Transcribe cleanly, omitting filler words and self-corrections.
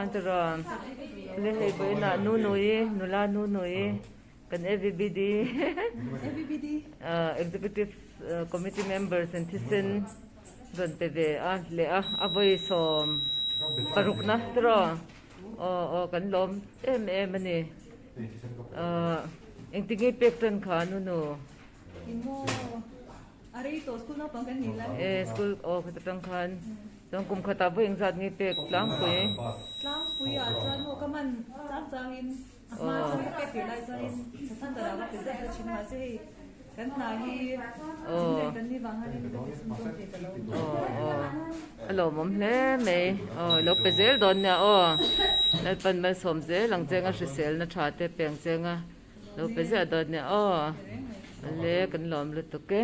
chuan tiraw le hei vawiinah Nunui nula Nunui kan AVBD Executive Committee members in thisen rawn pe ve a leh a a vawisawm parukna tiraw aw aw kan lawm em em a ni engtinge pek tan kha Nunu. A rei tawh school naupang kan nih lai. E school aw khat atang khan chuan kum khatah vawi engzat nge pek tlangpui. Tlangpui ah chuan maw ka man chang chang in a hma chuan ka pek tirh lai chuan in Sasantara ka pe zet zet thin mahse hei kan hna hi zin reng kan nih vang hian in ka ti chhun zawm thei ta lo. Aw aw a lawmawm hle mai aw i lo pe zel dawn nia aw Lalpan malsawm zel ang chenga hriselna tha te pe ang chenga. Lo pe ziah dawn nia aw. Le kan lawm lutuk e.